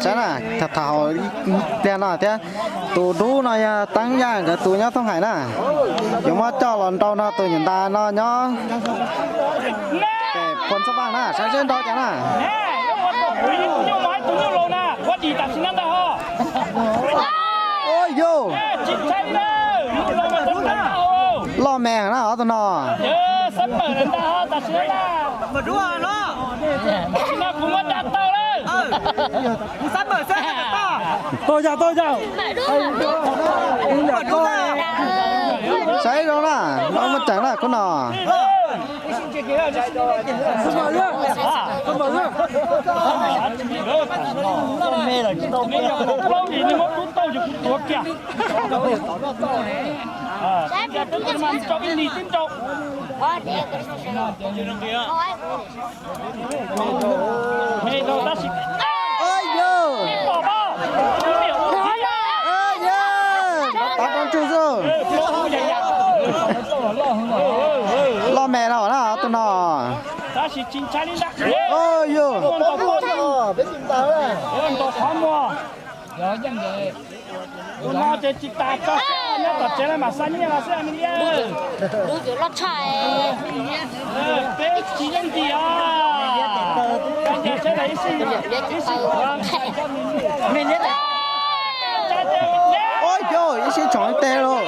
Saib na, tham tham hauv pliag no thiab. Tus dub no yog Teeb Yaj nkawd tus nyob Thooj Hais na. Yuav muab coj los nrau no tus nyuam ntas no nyob pem Phoo Txoj Vaj na, saib seb nrau cas na. Ua yus, loj me heev na ob tug no. Saib zoo na, no muaj tseem na khub no. Loj me no na tus no. Tus no ces tsis tas tso siab nyob tom tsev no mas xa nyiaj los xwb me liab. Peb tsis yooj yim os. Ib sij, ib sij, ib sij tshoov ib teg lauj.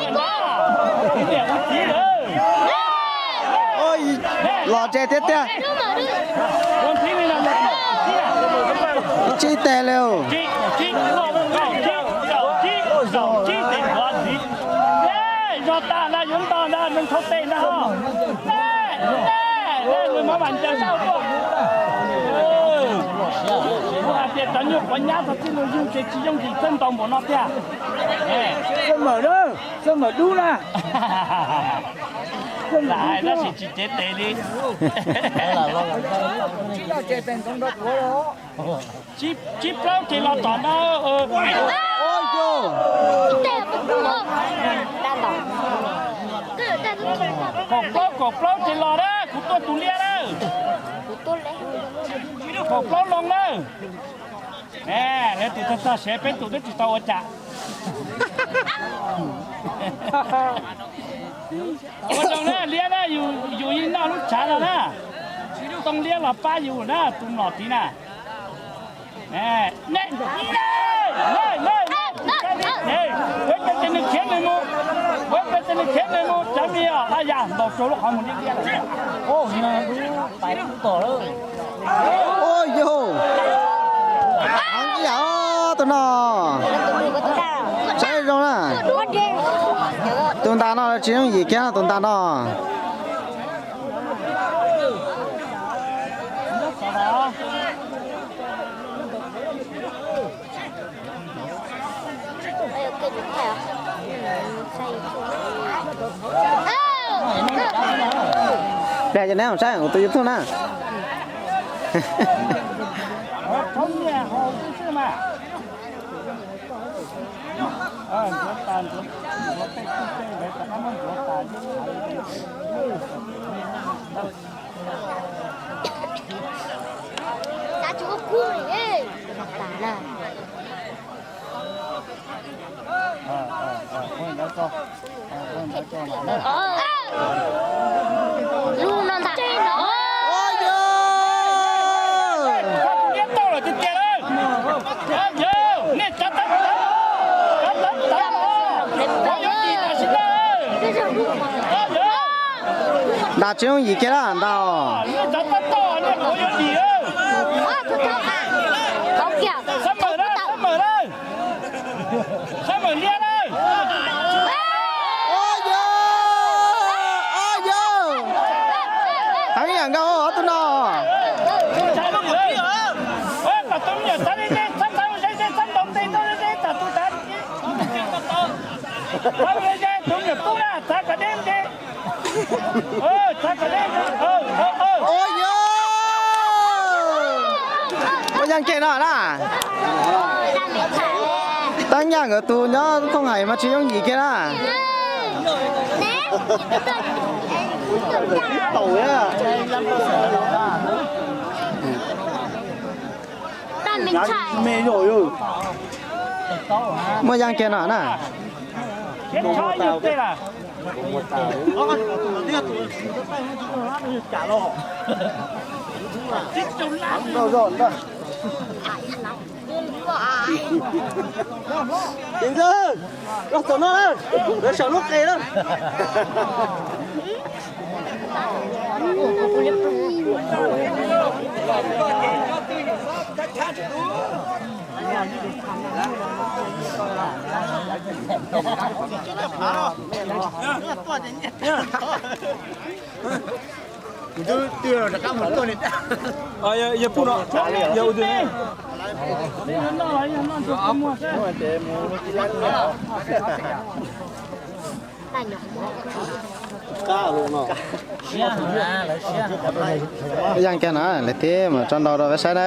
Los tsev tiag tiag. Ib tsib teg li. Zog tas ntag, yuav nto ntag, neeg thau tes ntag ho. Nws mam mam ncaws sab tuaj. Kuv hais tias cov nyuag quav nyab txog txij no yug ces tsis yooj yim txawj ntaus npaum no tiag. Txawj mawm na, txawj mawm dub na. Lam hais tab sis tsis cev tes li. Tsib plaub ces los tom no. Kaum plaub, kaum plaub ces los na, kuv tuaj tus liab na. Kaum plaub loo na. Lawv tus tag tag sev peb tus twb tsis tau ua cas. Ua zoo na liab na, yus yeej noj lub tshav no na. Tsis tau liab los pab yus na, tus mlom tid na. Kuv pes ces nws khiav nws mus, kuv pes ces nws khiav nws mus, cov me os, yam ntaus rau lub qhov muag liab liab. Ua yog, heev ib yam tus no. Saib zoo na. Tus ntas no tsis yooj yim kiag tus ntas no. Pliag ces neb saib kuv tus YouTube na. Lub no ntag. Ntas tsis yooj yim kiag na ntas. Heev ib yam nkaus ob tug no. Ua yog, muaj yeej kiag no na. Tab nyaj nkawd tus nyob Thooj Hais mas tsis yooj yim kiag na. Muaj yeej kiag no na. Tus ntxawg, los txog no lawm, lawv saum lub qe lawm. Yeej kiag no, lawv twb mus tso ntau rau peb saib na.